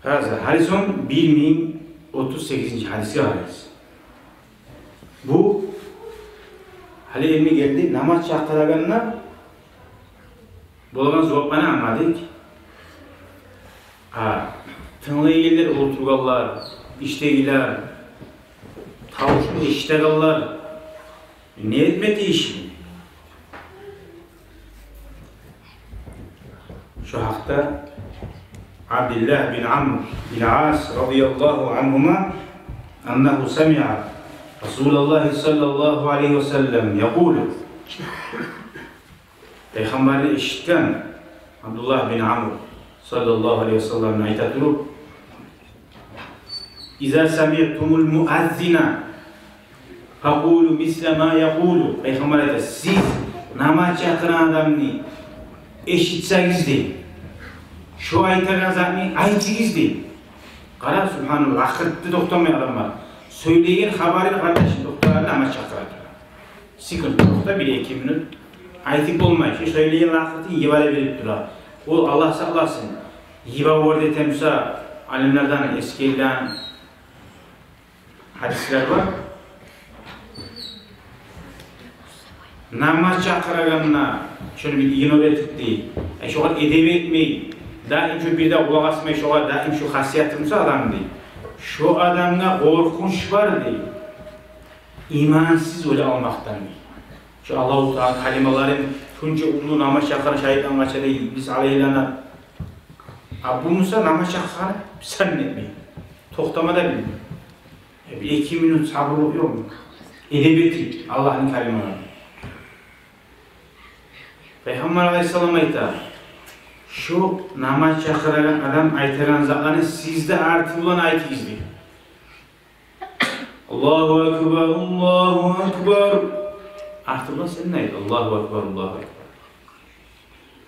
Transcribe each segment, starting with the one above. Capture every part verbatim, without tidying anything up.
Гьазир, гьали сонг бир минг отуз сегизинчи гьадисге къарайбыз. Бу гьали энни гелди намаз чакъырагъанда болагъан зувапланы англадыкъ. Гьа, тынглайгъанлар, олтургъанлар, ишдегилер, тавушну эшитегенлер не этме тийишли? Шо гьакъда Абдуллагь бин Амр бин Ас радияллагьу ангьума, аннагьу самиа Расулаллагьи саллаллагьу алайгьи ва саллам якъулу. Пайхаммарны эшитген Абдуллагь бин Амр саллаллагьу алайгьи ва салламны айта туруп: «Иза самиътумул муаззина, факъулу мисла ма якъулу». Пайхаммар айта: «Сиз намаз чакъырагъан адамны эшитсегиз, – дей, – шо айтагъан затны айтыгъыз», – дей. Къара, субгьаналлагь, акъыртды, токътамай адамлар. Сёйлеген хабарын, къардашым, токътагъан, намаз чакъыра тура. Секунд токъта, бир-эки минут. Айтып болмай, шо сёйлеген акъыртын йибере берип тура. Ол, Аллагь сакъласын, йибавар деп айтамса, алимлерден эсгерилген гьадислер бар. Намаз чакъырагъанда шону бир игнор этип, дей, э, шогъар эдеп этмей, даим шо бир де къулакъ асмай, шогъар даим шо хасияты буса адамны, дей, шо адамгъа къоркъунч бар, дей, имансыз оьлюп къалмакъдан, дей. Шо Аллагьу Тааланы калималарын, шунча уллу намаз чакъыргъан шайтан къача, дей, иблис алайгьи лаънат. А бу буса намаз чакъыргъанны санамай, токътама да билмей. Э, бир-эки минут сабурлукъ ёкъму? Эдеп этип Аллагьны калималарын. Пайхаммар алайгьиссалам айта: «Шо намаз чакъырагъан адам айтагъан затланы сиз де арты булан айтыгъыз», – дей. «Аллагьу акбар, Аллагьу акбар». Арты булан сен де айт: «Аллагьу акбар, Аллагьу акбар.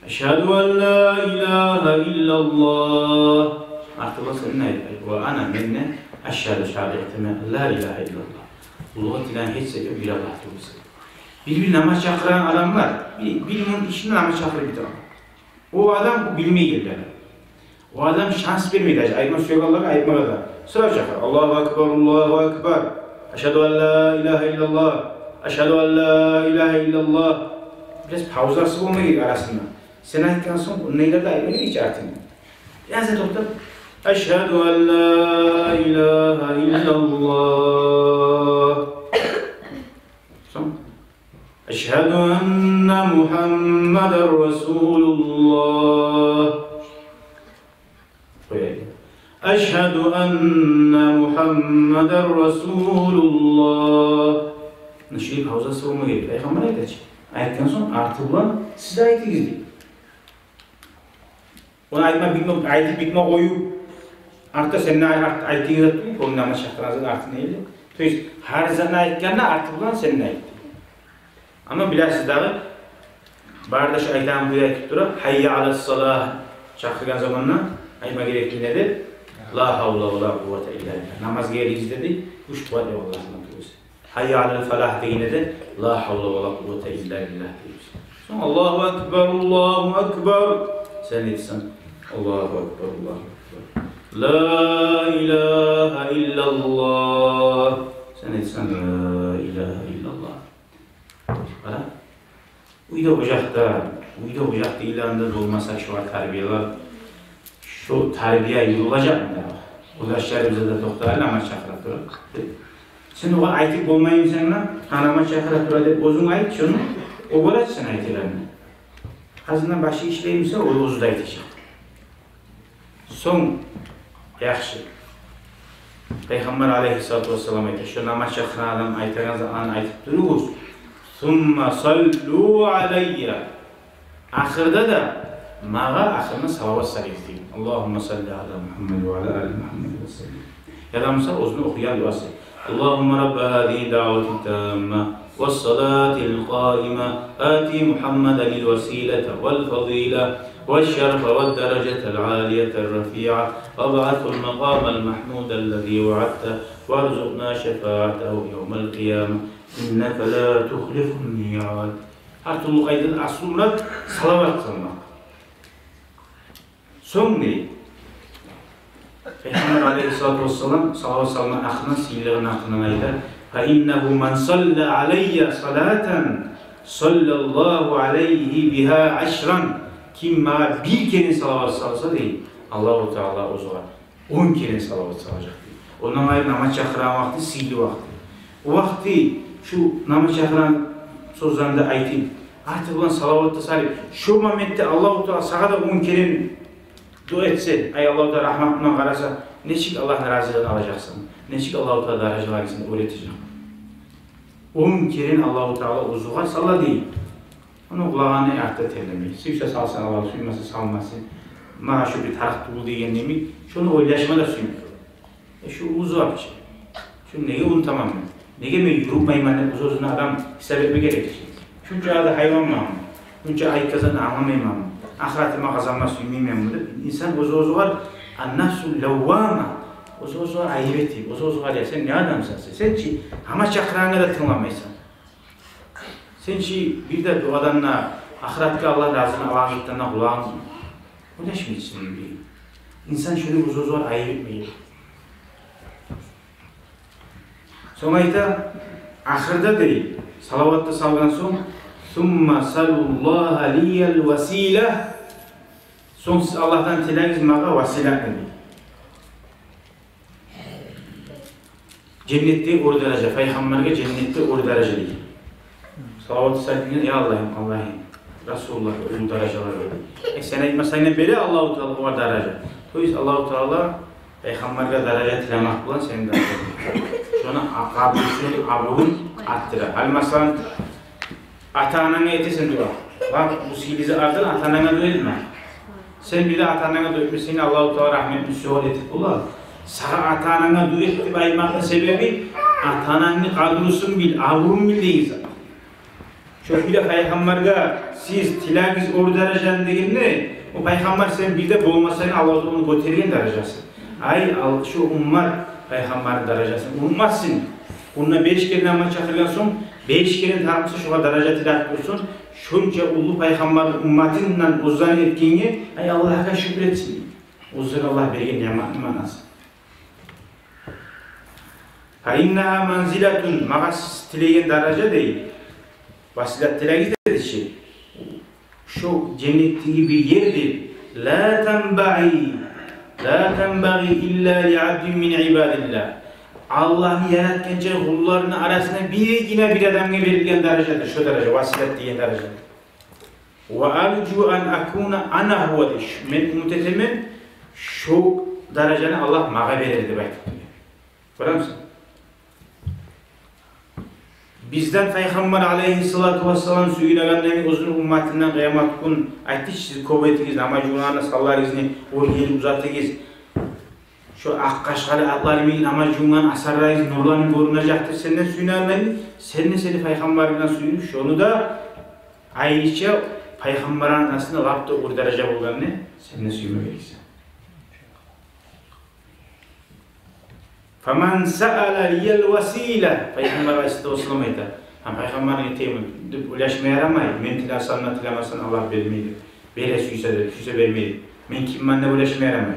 Ашгьаду ан ла илагьа иллаллагь». Арты булан сен де айт: «Ва ана, мен де, ашгьаду, шагьадат этемен, ла илагьа иллаллагь, уллу тилен гьеч зат ёкъ бир Аллагь тюгюл». Бир-бир намаз чакъырагъан адам бар, бир, бир минут ичинде намаз чакъырып битире. О адам билмей гелген. О адам шанс бермей даже айтма сюегенлеге айтмагъа да. Сразу чакъыра: «Аллагьу акбар, Аллагьу акбар. Ашгьаду ан ла илагьа иллаллагь. Ашгьаду ан ла илагьа иллаллагь». Бираз паузасы болма герек арасында. Сен айтгъан сонг, онда да айтма герек гьеч артынг. Бираз да токътап: «Ашгьаду ан ла илагьа иллаллагь». Сонг: «Ашгьаду анна Мухаммадан расулуллагь». Къояйыкъ. «Ашгьаду анна Мухаммадан расулуллагь». Муна шулай паузасы болма герек. Пайхаммар айта чы. Айтгъан сонг, арты булан сиз де айтыгъыз, дей. Ону айтма битме, айтып битме къоюп, артда сен де айт, айтыгъыз деп туруп, ону намаз чакъыргъан затны артында эди. То есть, гьар затны айтгъанда арты булан сен де айт. Амма билесиз дагъы, бары да шо айтагъан кюйде айтып тура, «Гьаййа алас-салагь» чакъыргъан заманда айтма герек не деп? «Ла гьавла ва ла къуввата илла биллагь». Намазгъа гелигиз деди, гюч-къуват ёкъ Аллагьдан тюгюл. «Гьаййа алал-фалагь» дегенде де, «Ла гьавла ва ла къуввата илла биллагь» дейбиз. Сонг «Аллагьу акбар, Аллагьу акбар». Сен айтасан: «Аллагьу акбар, Аллагьу акбар. Ла илагьа иллаллагь». Сен айтасан: «Ла илагьа иллаллагь». Къара. Уьйде, ожакъда, уьйде, ожакъда, иланда болмаса шогъар тарбиялар, шо тарбия юрюлежекми дагъы? Къурдашларыбыз да токътагъан, намаз чакъыра тура деп. Сен огъар айтып болмаймысан да, гьа, намаз чакъыра тура деп, оьзюнг айт шону, о гёре сен айтагъанны. Къазандан башы ишлеймиса, о оьзю де айтажакъ. Сонг, яхшы. Пайхаммар алайгьиссалату вассалам айта: «Шо намаз чакъыргъан адам айтагъан затланы айтып туругъуз. Сумма саллу алаййа». Ахырда да магъа ахырына салават салыгъыз деген. «Аллагьумма салли ала Мухаммад ва ала али Мухаммад ва саллим». Яда мисал, оьзюню охуйгъан дуасы: «Аллагьумма рабба гьазигьи ддаъвати тамма, вас-салатил къаима, ати Мухаммадан ал-василата вал-фадила, вас-шарафа вад-даражатал алията ар-рафиа, вабгӏасгьу ал-макъамал-махмудаллази ваъадтагьу, варзукъна шафаъатагьу явмал къияма, иннака ла тухлифул миъад». Гьар тюрлю къайдада аслу мурат салават салмакъ. Сонг не? Пайхаммар алайгьиссалату вассалам салават салма гьакъындан, сыйлылыгъыны гьакъындан айта: «Фа иннагьу ман салла алайя салатан, саллаллагьу алайгьи бигьа ашран». Ким магъа бир керен салават салса, дей, Аллагьу Таала оьзюне он керен салават салажакъ, дей. Ондан къайры намаз чакъырагъан вакъти сыйлы вакъти. О вакъти шу намаз чакъырагъан сёзлени де айтып, арты булан салават да салып, шу моментде Аллагьу Таала сагъа да он керен дуа этсе, ай, Аллагьу Таала рагьматындан къараса, нечик Аллагьны разилигин алажакъсан, нечик Аллагьу Таала даражаларынгны оьрлетежек. Он керен Аллагьу Таала оьзюне сала, дей. Ону къулагъаны артда терлемей. Сюйсе салсын Аллагь, сюймесе салмасын. Магъа шу бир тарыкъ тюгюл деген йимик, шону ойлашма да сюймей. Э, шу уллу зувап чы. Шуну неге унутаман мен? Неге мен юрютмеймен деп оьз-оьзюне адам гьисап этме герек чи. Шунча да гьайванманмы? Шунча айтгъанны англамайманмы? Ахыратыма къазанма сюймейменми деп инсан оьз-оьзюне, ан-нафсул лаввама, оьз-оьзюне айып этип, оьз-оьзюне: «Я, сен не адамсан сен? Сен чи, гьама чакъырагъангъа да тынгламайсан. Сен чи бир де дуадан да, ахыратгъа Аллагь разилигин алажакъдан да къулагъынг ойлашмайсан», — деп. Инсан шолай оьз-оьзюне айып этмеге. Сонг айта, ахырда, дей, салаватны салгъан сонг: «Сумма салуллагьа лиял васила». Сонг сиз Аллагьдан тилегиз магъа василатны, дей. Женнетде оьр даража, пайхаммаргъа женнетде оьр даража, дей. Салават салып: «Я Аллагьым, Аллагьым, Расулуллагь оьр даражалар бар». Э, сен айтмасанг да, бере Аллагьу Таала огъар даража. То есть Аллагьу Таала пайхаммаргъа даража тилемек булан сени даражанг, шону къадрусун, абурун артдыра. Гьали, масала, ата-ананга этесен дуа. Бакъ, бу сыйлы затдан ата-ананга дуа этме. Сен бир де ата-ананга дуа этмесенг, Аллагьу Таала рагьматны сёгъар этип бола. Сагъа ата-ананга дуа эт деп айтмакъны себеби, ата-анангны къадрусун бил, абурун бил деген зат. Шо бир де пайхаммаргъа сиз тилегиз оьр даражаны дегенде, о пайхаммар сен бир де болмасанг, Аллагьу Таала ону гётерген даражасын. Ай, ал, шу уммат пайхаммарны даражасын унутмасын. Гюнде беш керен намаз чакъыргъан сонг, беш керен тарыкъ буса шогъар даража тилеп турсун. Шонча уллу пайхаммарны умматындан оьзлени этгенге, ай, Аллагьгъа шюкюр этсин. Оьзлеге Аллагь берген ниъматны маънасы. Фа иннагьа манзилатун, магъа сиз тилеген даража, дей. Василат тилегиз деди чи. Шо женнетдеги бир ердир. Ла танбагъи, ла танбагъи илла ли абдин мин ибадиллагь. Аллагьны яратгъанча къулларыны арасында биргине бир адамгъа берилген даражадыр шо даража, василат деген даража. Ва аржу ан акуна ана гьува, дей. Мен умут этемен, шо даражаны Аллагь магъа берер деп айтып. Гёремисен? Бизден пайхаммар алайгьиссалату вассалам сююнегенден оьзюню умматындан къыямат гюн айтды чы: «Сиз кёп этигиз намаз жувунагъан санларыгъызны, оьр ери узатыгъыз. Шо акъ къашгъалы атлар йимик намаз жувунгъан асарларыгъыз нурланып гёрюнежекдир». Сенден сююнегенден, сен де сени пайхаммарынгдан сююнюп, шону да айрыча пайхаммарланы арасында лап да оьр даража болгъанны сен де сюймеге герексен. Фаман саала лиял васила. Пайхаммар алайгьиссалату вассалам айта. Гьа, пайхаммар не этейим деп ойлашма ярамай. Мен тилесем де, тилемесем де Аллагь бермей деп. Бере сюйсе де, сюйсе бермей деп. Мен киммен деп ойлашма ярамай.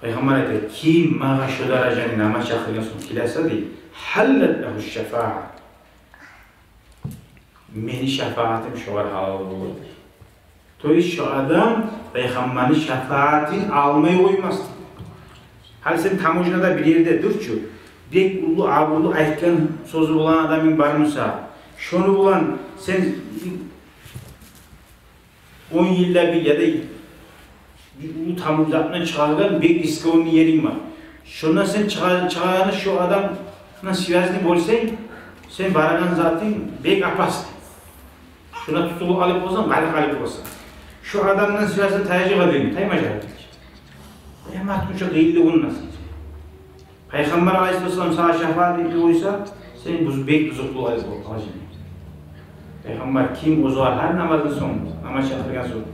Пайхаммар айта: «Ким магъа шо даражаны намаз чакъыргъан сонг тилесе, — дей, — гьаллат лагьу шафаа. Мени шафаатым шогъар гьалал болур», — дей. То есть шо адам пайхаммарны шафаатын алмай къоймас. Гьали сен таможняда бир ерде дур чу, бек уллу абурлу айтгъан сёзю булан адамынг бармы сагъа? Шону булан сен он йылда бир яда бир уллу тамбур затдан чыгъаргъан бек рискованный еринг бар. Шондан сен чыгъа-, чыгъаргъанда шо адамдан связный болсанг, сен барагъан затынг бек опасный. Шонда тутулуп къалып болсанг, къалып къалып болсанг. Шо адамдан связный таяжакъ эдинг, таймажакъ эдинг. Къыямат гюн шо къыйынлы гюнде сен. Пайхаммар алайгьиссалам сагъа шафаат этип къойса, сен буз-, бек бузукълукъ этип болуп къалажакъ. Пайхаммар ким оьзю гьар намаздан сонг, намаз чакъыргъан сонг,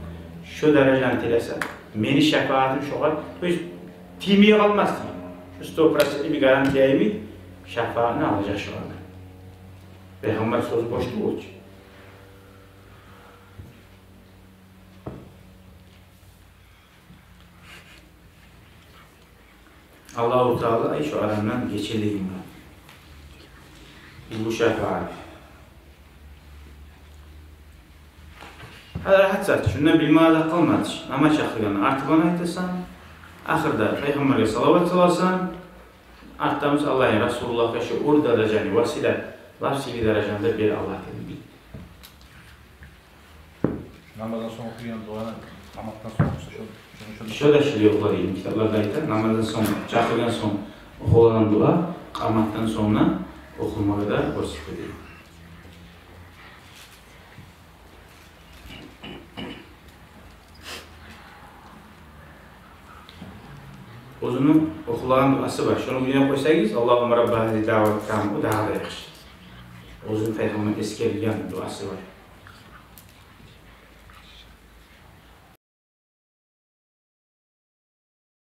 шо даражаны тилесе, мени шафаатым шогъар, то есть тиймей къалмас дей. Шо сто процентный бир гарантия йимик шафаатны алажакъ шо адам. Пайхаммар сёзю бош тюгюл чю. Аллагьу Таала шу адамдан гече деген бар. Бу шафаат. Гьали рагьат зат, шундан билмеге зат къалмады. Намаз чакъыргъанны арты булан айтасан, ахырда Пайхаммаргъа салават саласан, артда буса Аллагьны, Расулуллагьгъа шу оьр даражаны, василат, лап сыйлы даражаны да бер, Аллагь, деп. Намаздан сонг охуйгъан дуаны къаматдан сонг охуса, шо, шо, шо. Шо да шулай ёкъ дейген, китапларда айта, намаздан сонг, чакъыргъан сонг охулагъан дуа къаматдан сонг да охулмагъа да гёрсетилген. Оьзюню охулагъан дуасы бар. Шону уьйренип къойсагъыз, Аллагьумма рабба гьазигьи ддаъвати тамма, о дагъы да яхшы. Оьзюню Пайхаммар эсгерген дуасы бар.